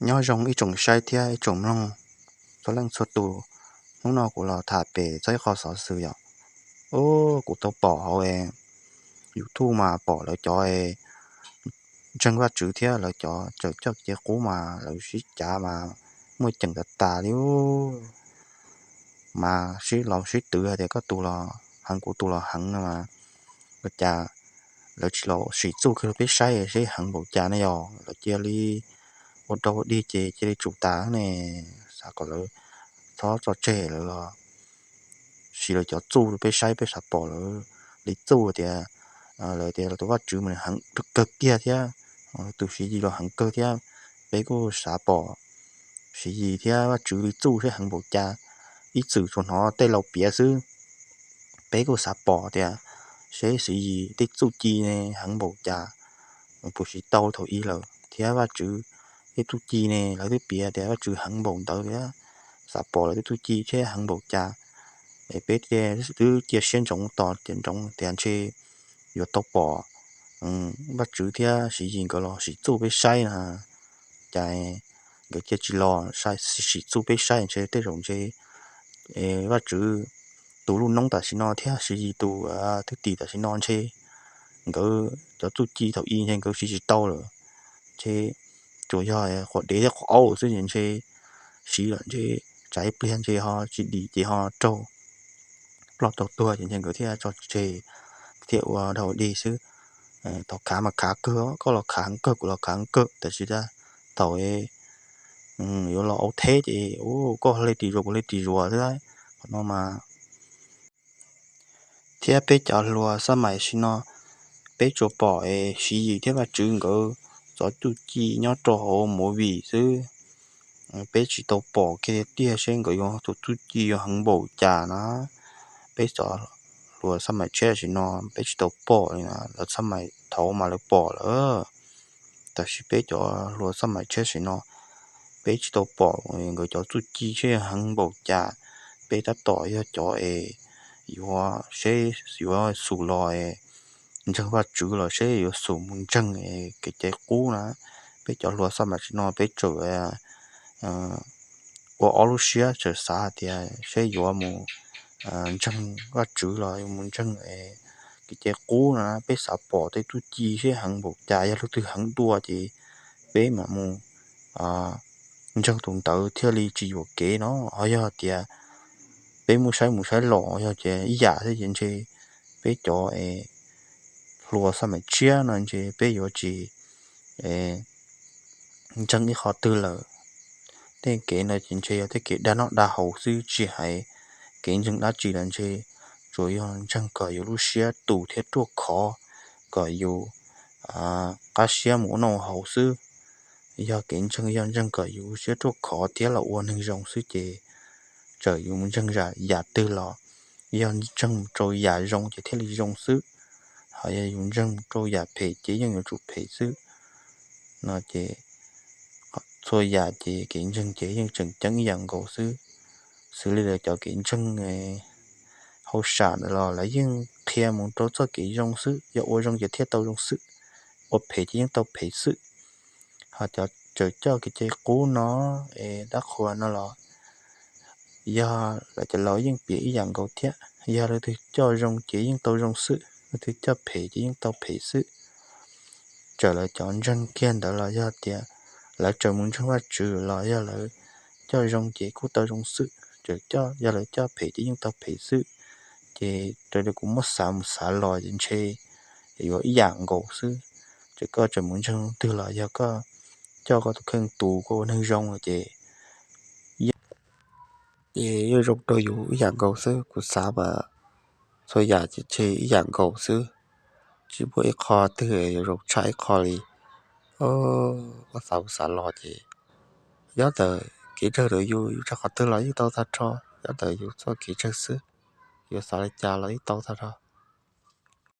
Nyob zoo ib tsoom saib thiab ib tsoom mloog txhua leej txhua tus. Hnub no kuv los tham pem txog ib qho xov xwm yom. Ub, kuv tau pom hauv YouTube mas pom lawv cov ntseeg Vajtswv thiab lawv cov tseem coj kev qub mas lawv sib cav mas muaj ceem tas tas li. Mas sib laus sib twv hais tias koj tus los heev kuv tus los heev no mas, ua cas lawv tsis los sim txuj kiag rau peb saib seb heev npaum cas ne? Yog lawv cia li ua rau ua dig ces cia li tsum tas ne. Xav kom lawv txhob tso tseg lawv los sim lawv cov txuj rau peb saib, peb xav pom lawv li txuj tias, lawv tias lawv tus Vajtswv mas heev kawg kiag thiab, tus Siv Yis los heev kawg thiab. Peb kuj xav pom Siv Yis thiab Vajtswv li txuj seb heev npaum cas. Ib txwm tsuas hnov tej laus piav xwb. Peb kuj xav pom tias seb Siv Yis tej txuj ci ne heev npaum cas, puas siv tau thaum ub lawm, thiab Vajtswv tej txuj ci ne lawv twb piav tias Vajtswv heev npaum ntawd thiab. Xav pom lawv tej txuj ci thiab heev npaum cas. Es peb twb cia siab ntsoov tos ces ntsoov tias ntshe yuav tau pom Vajtswv thiab Siv Yis nkawd los sim txuj peb saib na. Ces nkawd cia tsis los sim txuj peb saib ntshe tej zaum ntshe Vajtswv tus lub noob tam sim no thiab Siv Yis tus thwj tim tam sim no ntshe nkawd cov txuj ci thaum ub ntshe nkawd siv tsis tau lawm. Ntshe tsuas yog quav dev thiab quav aub xwb ces ntshe siv lawm ntshe tsam ib pliag ntshe ho tsis dim ces ho raug ploj tau tuag ces ntshe nkawd thiaj tso tseg, thiaj ua dog dig xwb. Thaum khav mas khav kawg, koj los khav heev kawg kuv los khav heev kawg tab sis thaum yuav los ua theb ces koj hle ris zuas kuv hle ris zuas xwb. Qhov no mas thiab peb cov hluas xab mais sim no peb tsuas pom es Siv Yis thiab Vajtswv nkawd txoj txuj ci nyob rau hauv movie xwb. Peb tsis tau pom kiag tiag tiag seb nkawd yuav tus txuj ci yuav heev npaum cas na. Peb cov hluas xab mais tshiab sim no peb tsis tau pom li na, lawv xab mais thaud mas lawv pom lawm. Tab sis peb cov hluas xab mais tshiab sim no peb tsis tau pom nkawd cov txuj ci seb heev npaum cas. Peb tab tom yog cov es yuav seb yuav xum los es ntseeg Vajtswv los seb yuav xum mus ntseeg kev cai qub na. Peb cov hluas xab mais sim no peb tseem ua ob lub siab tseem xav hais tias seb yuav mus ntseeg Vajtswv los yuav mus ntseeg kev cai qub no na. Peb xav pom tej txuj ci seb heev npaum cas, yog leej twg heev dua ces peb mam mus ntseeg tus ntawd thiaj li tsis yuam kev no. Ho yog tias peb mus saib mus saib los yog tias ib yam thiab ces ntshe peb cov hluas xab mais tshiab no ntshe peb yuav tsis ntseeg ib qho twg lawm. Tej kev no ces ntshe yog tej kev dag noj dag haus xwb, tsis hais kev ntseeg dab tsi los ntshe tsuas yog ntseeg kom yus lub siab tus thiab ruaj khov, kom yus qab siab mus ua noj haus xwb. Yog kev ntseeg yog ntseeg kom yus lub siab ruaj khov thiab los ua neeg zoo xwb ces txawm yus mus ntseeg yam twg los yog ntseeg mus rau yam zoo ces thiaj li zoo xwb. Ho yog yus ntseeg mus rau yam phem ces yeej yuav tsum phem xwb. No ces txhua yam ces kev ntseeg ces yeej tseem ceeb ib yam nkaus xwb. Xws li lawv cov kev ntseeg hauj sam ntawd los lawv yeej qhia mus rau txoj kev zoo xwb, yog ua zoo ces thiaj tau zoo xwb, ua phem ces yeej tau phem xwb. Ho cov tseem coj kev cai qub no es dab qhuas no los yog lawv cov laus yeej piav ib yam nkaus thiab, yog leej twg coj zoo ces yeej tau zoo xwb, leej twg coj phem ces yeej tau phem xwb. Txawm lawv cov ntseeg kiag ntawd los yog tias lawv tseem mus ntseeg Vajtswv los yog lawv coj zoo ces kuj tau zoo xwb, txawm yog lawv coj phem ces yeej tau phem xwb. Ces raws li kuv muab xav mus xav los ces ntshe yuav ib yam nkaus xwb. Txawm koj tseem mus ntseeg twg los yog koj coj koj tus kheej tus koj ua neeg zoo ces ces yeej zoo rau yus ib yam nkaus xwb. Kuv xav mas txhua yam ces ntshe ib yam nkaus xwb, tsis muaj ib qho twg yuav zoo tshaj ib qho li. Muab xav mus xav los ces nyob ntawm kev ntseeg ntawm yus, yus ntseeg qhov twg los yeej tau tag nrho, nyob ntawm yus txoj kev ntseeg xwb. Yus xav li cas los yeej tau tag nrho.